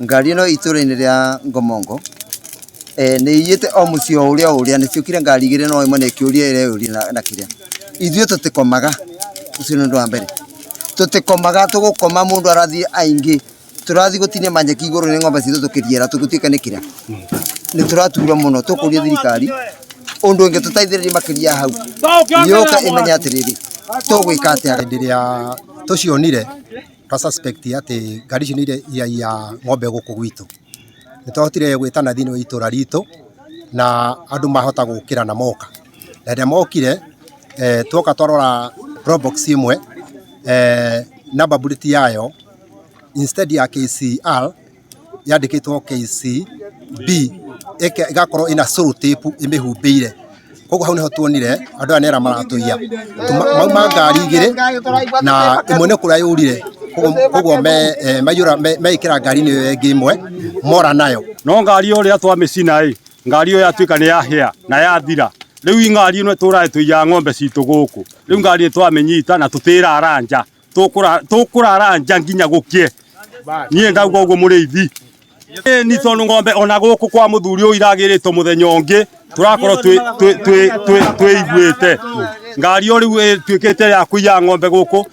Ngari ĩno itũra-inĩ rĩa Ngomongo nĩ iyĩte o mũciĩ o ũrĩa o ũrĩa, nĩ ciũkire ngari igĩrĩ no ĩmwe nĩ ĩkĩũria ĩreyũria na kĩrĩa. Ithuĩ tũtikomaga, ũcio nĩ ũndũ wa mbere. Tũtikomaga tũgũkoma mũndũ arathiĩ aingĩ, tũrathiĩ gũtinia manyeki igũrũ nĩ ng'ombe citũ tũkĩriera tũgĩtuĩka nĩ kĩrĩa. Nĩ tũraturwo mũno, tũkũria thirikari ũndũ ĩngĩtũteithĩrĩria makĩria hau, yũke ĩmenye atĩrĩrĩ, tũgwĩka atĩa. Hĩndĩ ĩrĩa tũcionire twa suspect atĩ ngari ici nĩ iraiya ng'ombe gũkũ gwitũ, nĩ twahotire gwĩtana thĩinĩ wa itũra ritũ na andũ mahota gũkĩra na moka. Na rĩrĩa mokire tuoka twarora Probox ĩmwe number plate yayo instead ya KCR yandĩkĩtwo KCB ĩgakorwo ĩna cellotape ĩmĩhumbĩire. Koguo hau nĩho tuonire andũ aya nĩ arĩa maratũiya. Mauma ngari igĩrĩ na ĩmwe nĩ kũrĩa yũrire, koguo maiyũra meĩkĩra ngari-inĩ ĩyo ĩngĩ ĩmwe mora nayo. No ngari ũrĩa twamĩcina ĩ, ngari ĩyo yatuĩka nĩ yahĩa na yathira. Rĩu ngari ĩno ĩtũraga tũiyaga ng'ombe citũ gũkũ. Rĩu ngari nĩ twamĩnyita na tũtirara nja. Tũkũrara nja nginya gũkĩe. Niĩ ndauga ũguo mũrĩithi. Ni tondũ ng'ombe ona gũkũ kwa mũthuri ũyũ iragĩrĩtwo mũthenya ũngĩ tũrakorwo twĩiguĩte. Ngari ĩyo rĩu ĩtuĩkĩte ya kũiya ng'ombe gũkũ.